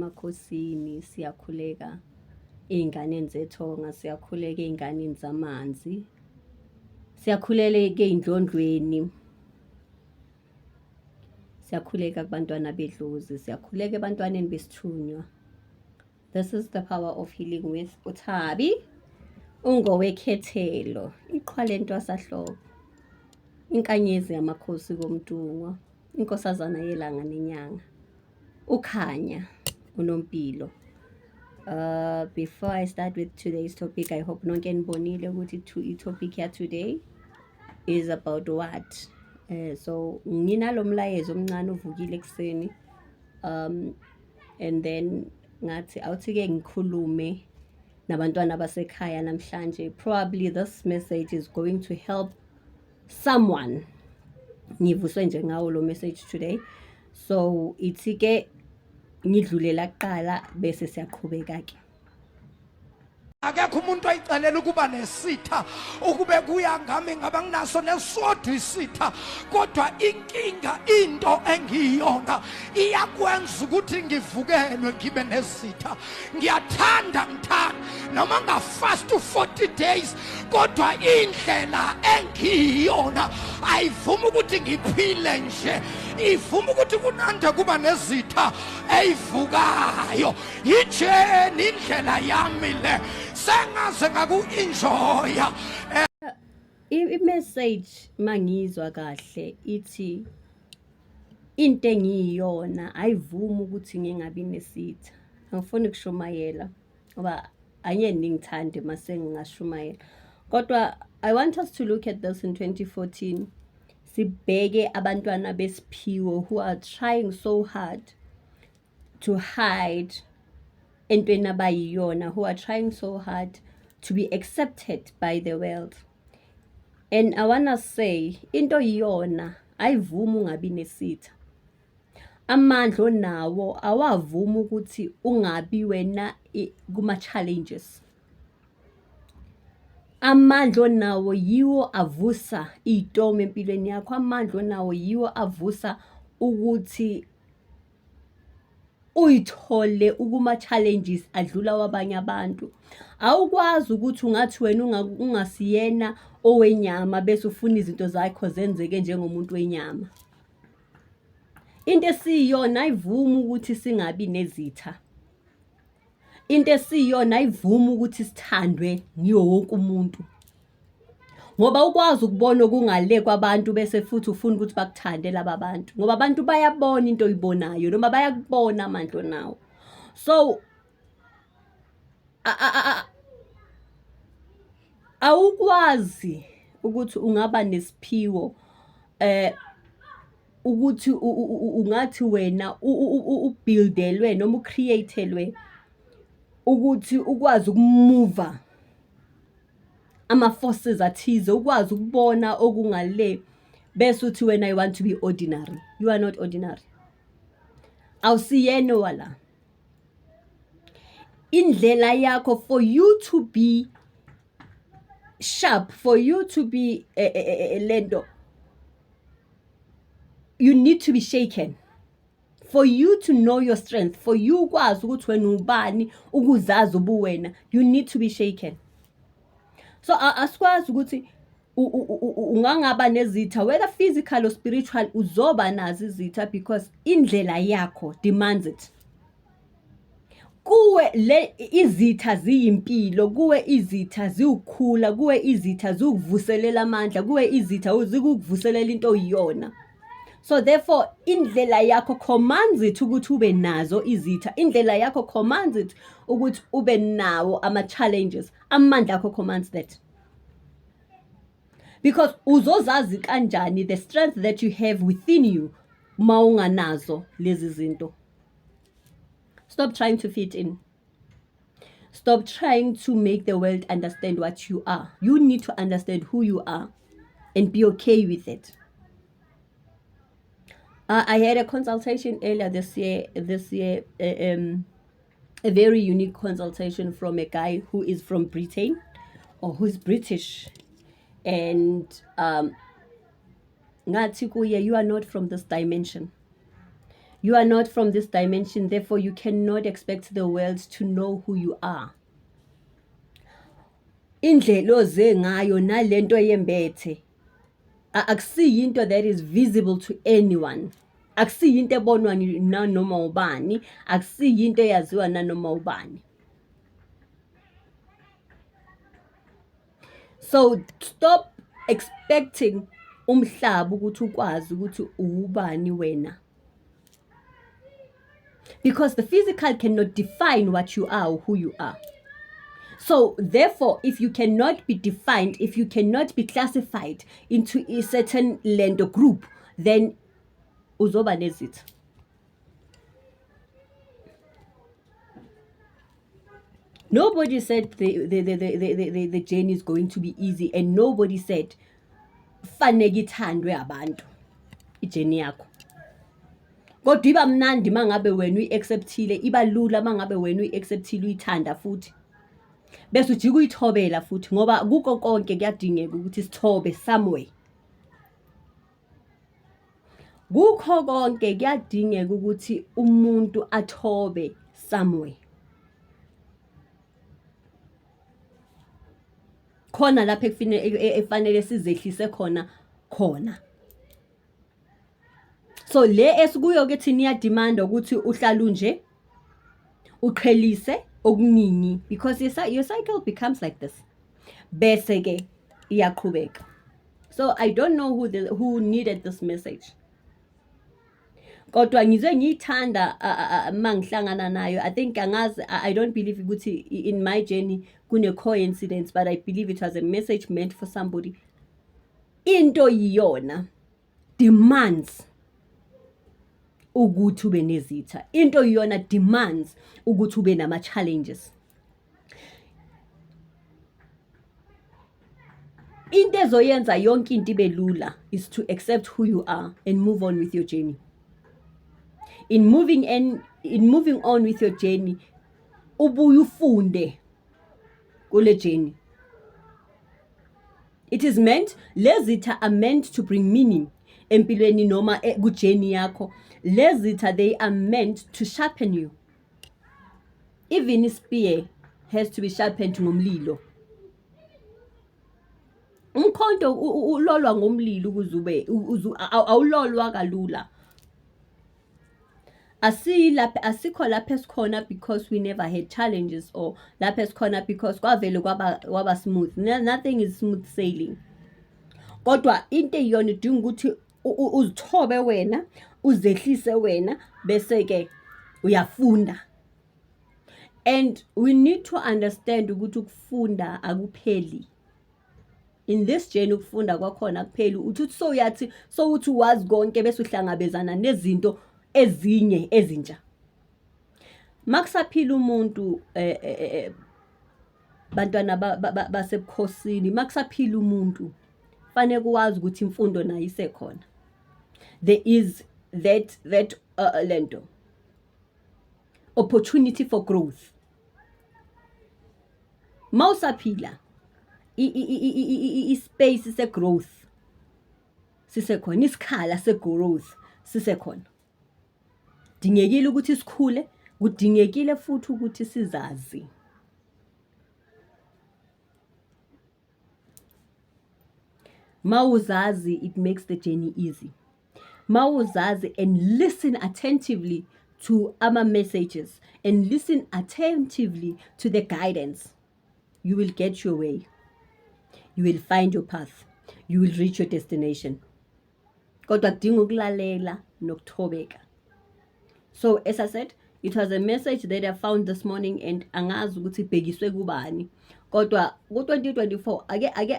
emakhosini, siyakhuleka ey'nganeni zethonga, siyakhuleka ey'nganeni zamanzi, siyakhuleka ey'ndlondlweni, siyakhuleka kubantwana bedlozi, siyakhuleka ebantwaneni besithunywa. This is the Power of Healing with uThabi ungowekhethelo, iqhwa lentwasahlobo, inkanyezi yamakhosi koMntungwa, inkosazana yelanga nenyanga, ukhanya unompilo. Before I start with today's topic, I hope nonke nibonile ukuthi i-topic ya today is about what. So nginalo mlayezo omncane uvukile ekuseni, and then ngathi awuthi-ke ngikhulume nabantwana basekhaya namhlanje. Probably this message is going to help someone. Ngivuswe nje ngawo lo message today, so ithi-ke ngidlulela kuqala bese siyaqhubeka-ke. Akekho umuntu oyicelela ukuba nesitha. Ukube kuya ngami, ngaba nginaso nesodwa isitha, kodwa inkinga, into engiyona iyakwenza ukuthi ngivukelwe, ngibe nesitha. Ngiyathanda, ngithanda noma ngafast 40 days, kodwa indlela engiyona ayivuma ukuthi ngiphile nje, ivuma ukuthi kunande kuba nezitha eyivukayo. Yijeni indlela yami le, sengaze ngaku-enjoya. I-message mangiyizwa kahle ithi into engiyiyona ayivumi ukuthi ngingabi nesitha. Angifuni kushumayela ngoba angeke ningithande mase ngingashumayela, kodwa I want us to look at this in 2014, sibheke abantwana besiphiwo who are trying so hard to hide entweni abayiyona, who are trying so hard to be accepted by the world. And I wanna say, into iyona ayivumi ungabi nesitha. Amandla onawo awavumi ukuthi ungabi wena kuma-challenges. Amandla onawo yiwo avusa iy'tomu empilweni yakho, amandla onawo yiwo avusa ukuthi uyithole ukuma-challenges adlula wabanye abantu. Awukwazi ukuthi ungathi wena ungasiyena owenyama bese ufuna izinto zakho zenzeke njengomuntu wenyama. Into esiyiyona ayivumi ukuthi singabi nezitha. Into esiyiyona ayivumi ukuthi sithandwe ngiwo wonke umuntu. Ngoba ukwazi ukubona okungale kwabantu bese futhi ufuna ukuthi bakuthande laba bantu. Ngoba abantu bayabona into oyibonayo noma bayakubona amandla onawo. So awukwazi ukuthi ungaba nesiphiwo ukuthi ungathi wena ubuildelwe noma ucreatelwe ukuthi ukwazi ukumuva ama-forces athize, ukwazi ukubona okungale, bese uthi wena you want to be ordinary. You are not ordinary. Awusiyena wala. Indlela yakho, for you to be sharp, for you to be lento, you need to be shaken. For you to know your strength, for you ukwazi ukuthi wena ubani, ukuzazi ubuwena, you need to be shaken. So asikwazi ukuthi ungangaba nezitha, whether physical or spiritual, uzoba nazo izitha because indlela yakho demands it. Kuwe le izitha ziyimpilo, kuwe izitha ziwukukhula, kuwe izitha ziwukuvuselela amandla, kuwe izitha zikukuvuselela into oyiyona. So therefore indlela yakho commands it ukuthi ube nazo izitha. Indlela yakho commands it ukuthi ube nawo ama-challenges. Amandla akho commands that. Because uzozazi kanjani the strength that you have within you mawunganazo lezi zinto? Stop trying to fit in. Stop trying to make the world understand what you are. You need to understand who you are and be okay with it. I had a consultation earlier this year, a very unique consultation from a guy who is from Britain or who's British. And ngathi kuye, "You are not from this dimension. You are not from this dimension, therefore you cannot expect the world to know who you are. Indlela oze ngayo nalento yembethe akusiyinto that is visible to anyone. Akusiyinto ebonwa nanoma ubani, akusiyinto eyaziwa nanoma ubani. So stop expecting umhlaba ukuthi ukwazi ukuthi uwubani wena. Because the physical cannot define what you are or who you are. So therefore, if you cannot be defined, if you cannot be classified into a certain land or group, then uzoba nezitha. Nobody said the journey is going to be easy, and nobody said faneke ithandwe abantu ijourney yakho. Kodwa iba mnandi mangabe wena uyi-acceptile, iba lula mangabe wena uyi-acceptile uyithanda futhi. Bese ujika uyithobela futhi ngoba kuko konke kuyadingeka ukuthi sithobe somewhere. Kukho konke kuyadingeka ukuthi umuntu athobe somewhere. Khona lapho efanele sizehlise khona khona. So le esikuyo ke thina iyademanda ukuthi uhlale unje uqhelise okuningi because your cycle becomes like this. Bese ke iyaqhubeka. So I don't know who needed this message. Kodwa ngizwe ngiyithanda mangihlangana nayo. I think angazi, I don't believe ukuthi in my journey kune coincidence, but I believe it was a message meant for somebody. Into yiyona demands ukuthi ube nezitha. Into yiyona demands ukuthi ube nama challenges. Into ezoyenza yonke into ibe lula is to accept who you are and move on with your journey. In moving on with your journey, ubuye ufunde kule journey. It is meant, lezitha are meant to bring meaning empilweni noma ku-journey yakho. Lezitha, they are meant to sharpen you. Even a spear has to be sharpened ngomlilo. Umkhonto ulolwa ngomlilo ukuze ube, awulolwa kalula. Asilapha, asikho lapha esikhona because we never had challenges, or lapha esikhona because kwavele kwaba smooth. Nothing is smooth sailing. Kodwa into eyiyona idinga ukuthi uzithobe wena, uzehlise wena, bese ke uyafunda. And we need to understand ukuthi ukufunda akupheli. In this journey ukufunda kwakhona akupheli. Uthi uthi sowuyathi, sowuthi wazi konke bese uhlangabezana nezinto ezinye ezintsha. Makusaphila umuntu bantwana basebukhosini, makusaphila umuntu fanele uwazi ukuthi imfundo nayo isekhona. There is that lento opportunity for growth. Mawusaphila i-space se-growth sisekhona, isikhala se-growth sisekhona. Dingekile ukuthi sikhule, kudingekile futhi ukuthi sizazi. Mawuzazi, it makes the journey easy. Mawuzazi and listen attentively to ama messages and listen attentively to the guidance. You will get your way. You will find your path. You will reach your destination. Kodwa kudinga ukulalela nokuthobeka. So as I said, it was a message that I found this morning and angazi ukuthi ibhekiswe kubani. Kodwa ku-2024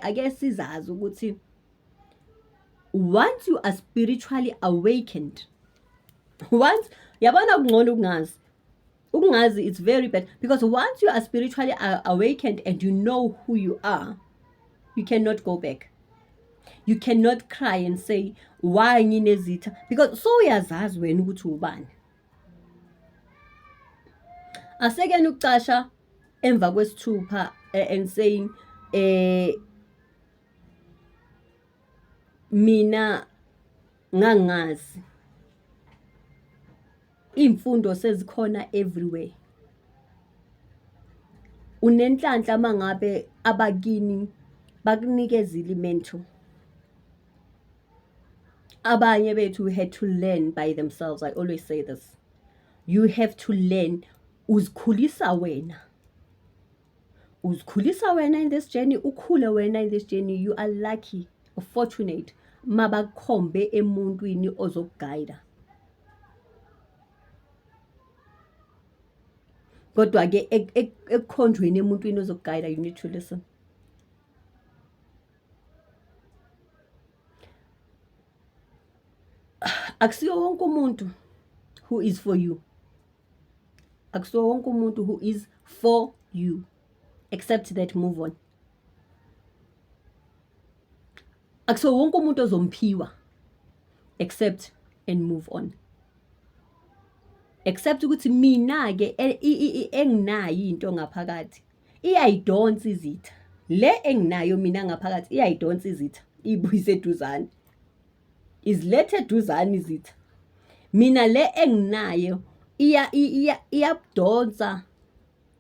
ake sizazi ukuthi once you are spiritually awakened, once yabona kungcono ukungazi. Ukungazi, it's very bad, because once you are spiritually awakened and you know who you are, you cannot go back. You cannot cry and say, why nginezitha? Because so uyazazi wena ukuthi ubani. Asekeni ukucasha emva kwesithupha and saying, mina ngangazi. Iy'mfundo sezikhona everywhere. Unenhlanhla uma ngabe abakini bakunikezile i-mentor. Abanye bethu had to learn by themselves, I always say this. You have to learn, uzikhulisa wena. Uzikhulisa wena in this journey, ukhule wena in this journey. You are lucky or fortunate mabakukhombe emuntwini ozokugayida. Kodwa-ke ekukhonjweni emuntwini ozokugayida, you need to listen. Akusiwo wonke umuntu who is for you. Akusiwo wonke umuntu who is for you. Accept that, move on. Akusiwo wonke umuntu ozomphiwa. Accept and move on. Except ukuthi mina-ke enginayo into ngaphakathi iyayidonsa izitha. Le enginayo mina ngaphakathi iyayidonsa izitha, iyibuyise eduzane. Iziletha eduzane izitha. Mina le enginayo iyabudonsa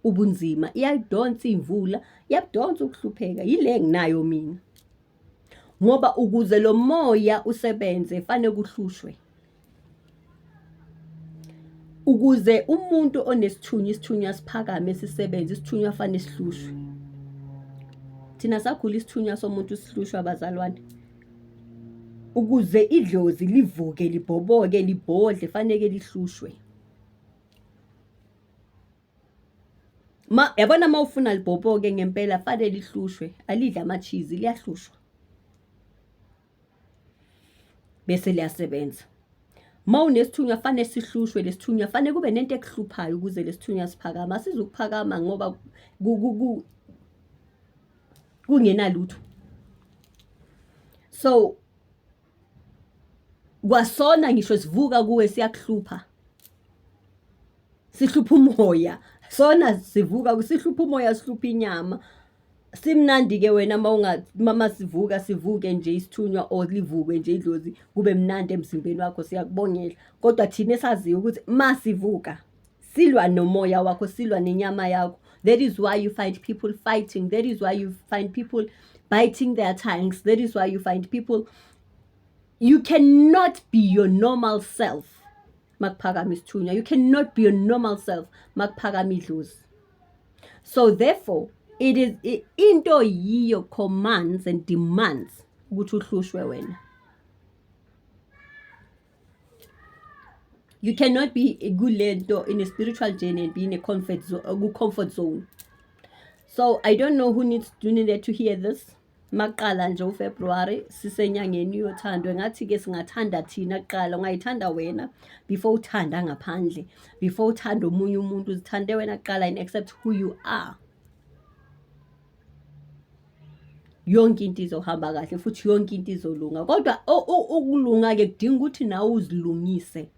ubunzima, iyayidonsa iy'mvula, iyabudonsa ukuhlupheka. Yile enginayo mina. Ngoba ukuze lo moya usebenze fanele kuhlushwe. Ukuze umuntu onesithunywa, isithunywa siphakame sisebenze, isithunywa fanele sihlushwe. Thina sakhula isithunywa somuntu sihlushwa bazalwane. Ukuze idlozi livuke, libhoboke, libhodle, faneke lihlushwe. Ma yabona uma ufuna libhoboke ngempela fanele lihlushwe, alidli ama-cheese, liyahlushwa. Bese liyasebenza. Uma unesithunywa fanele sihlushwe lesithunywa, fanele kube nento ekuhluphayo ukuze lesithunywa siphakame. Asizukuphakama ngoba kungenalutho. So kwasona ngisho sivuka kuwe siyakuhlupha. Sihlupha umoya. Sona sivuka sihlupha umoya, sihlupha inyama. Simnandi-ke wena mama sivuka sivuke nje isithunywa or livuke nje idlozi kube mnandi emzimbeni wakho, siyakubongela. Kodwa thina esaziyo ukuthi masivuka silwa nomoya wakho, silwa nenyama yakho. That is why you find people fighting. That is why you find people biting their tongues. That is why you find people, you cannot be your normal self makuphakama isithunywa. You cannot be your normal self makuphakama idlozi. So therefore it is into yiyo commands and demands ukuthi uhlushwe wena. You cannot be kulento in a spiritual journey and be in a comfort zone, comfort zone. So I don't know who needs to needed to hear this. Maqala nje uFebruary sisenyangeni yothando, engathi ke singathanda thina kuqala. Ungayithanda wena before uthanda ngaphandle, before uthanda omunye umuntu, uzithande wena kuqala and accept who you are. Yonke into izohamba kahle futhi yonke into izolunga, kodwa ukulunga-ke kudinga ukuthi nawe uzilungise,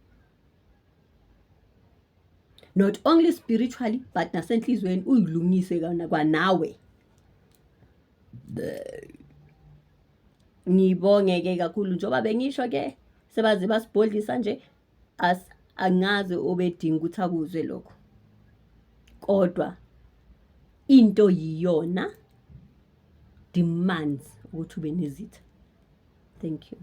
not only spiritually but nasenhliziyweni uyilungise kwanawe. Ngibonge-ke kakhulu njengoba bengisho-ke sebaze basibhodlisa nje, angazi obedinga ukuthi akuzwe lokho, kodwa into yiyona demands ukuthi ube nezitha. Thank you.